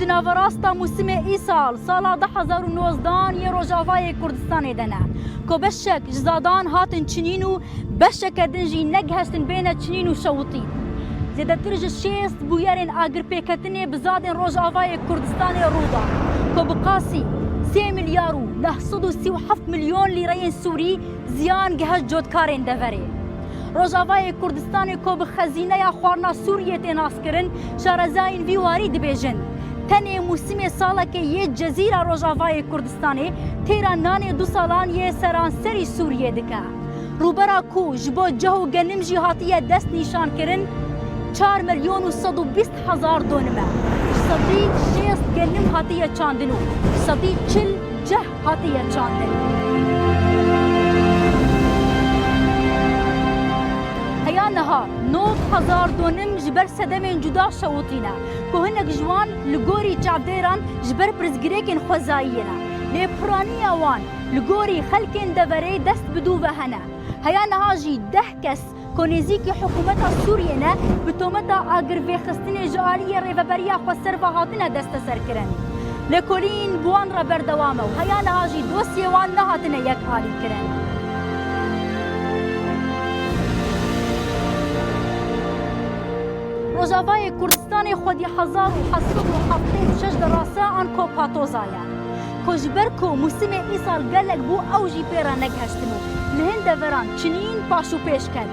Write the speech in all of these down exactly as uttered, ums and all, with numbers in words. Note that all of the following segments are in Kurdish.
Di naverasta mûsimê îsal, sala du hezar û nozdehan yê Rojavayê Kurdistanê de ne, ku beşek ji zadan hatin çinîn û beşeke din jî negihiştin bêne çinîn û şewitîn. Zêdetir ji şêst bûyerên agirpêketinê bi zadên Rojavayê Kurdistanê rû da, ku bi qasî sê milyar û neh sed û sî û heft milyon lîreyên sûrî ziyan gihişt cotkarên deverê. Rojavayê Kurdistanê ku bi xezîneya xwarina Sûriyê tê naskirin, şarezayên vî warî dibêjin, tenê mûsimê salekê yê Cezîra Rojavayê Kurdistanê têra nanê du salan yê seranserî Sûriyê dike. Rûbera ku ji bo ceh û genim jî hatiye dest nîşankirin, çar milyon û sed û bîst hezar donim e. Sedî şêst genim hatiye çandin û sedî çil ceh hatiye çandin. Heya niha nod hezar donim ji ber sedemên cuda şewitîne, ku hinek ji wan li gorî çavdêran ji ber pirsgirêkên xwezayiyê ne. Lê piraniya wan li gorî xelkên deverê dest bi dû ve hene. Heya niha jî deh kes ku nêzîkî hikûmeta Sûriyê ne, bi tometa agirvêxistinê ji aliyê Rêveberiya Xweser ve hatine desteserkirin. Lêkolîn bi wan re berdewam e û heya niha jî dosyê wan nehatine yekalîkirin. Rojavayê Kurdistanê xwedî hezar û heft sed û heftê û şeş de rase an ku patoza ye. Ku ji ber ku mûsimê îsal gelek bû, ew jî pê re negihiştin û li hin deveran çinîn paş û pêş ket.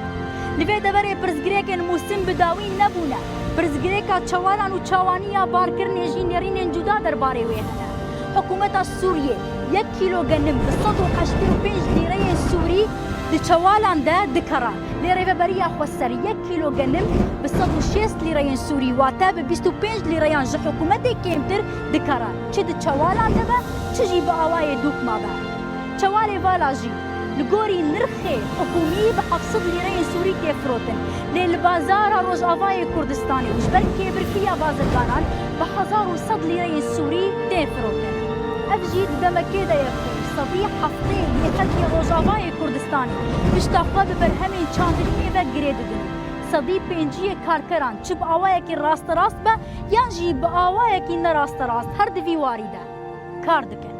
Li vê deverê pirsgirêkên mûsim bi dawî nebûne. Pirsgirêka çewalan û çawaniya barkirinê jî nêrînên cuda derbarê wê hene. Hikûmeta Sûriyê yek kîlo genim bi sed û heştê û pênc lîreyên Sûrî di çewalan de dikere. Lê Rêveberiya Xweser yek kîlo genim bi sed û şêst lîreyên Sûrî, wate bi bîst û pênc lîreyan ji hikûmetê kêmtir dikere. Çi di çewalan de be, çi jî bi awayê dûk mabe. Çewalê vala jî li gorî nirxê hikûmî bi heft sed lîreyên Sûrî tê firotin. Lê li bazara Rojavayê Kurdistanê û ji ber kêbirkiriya bazirganan bi hezar û sed lîreyên Sûrî tê firotin. Ev jî di demekê de ye ku sedî heftê yê xelkê Rojavayê Kurdistanê pişta xwe bi berhemên çandiniyê ve girê didin. Sedî pênciyê karkeran çi bi awayekî rasterast be yan jî bi awayekî nerasterast her di vî warî de kar dikin.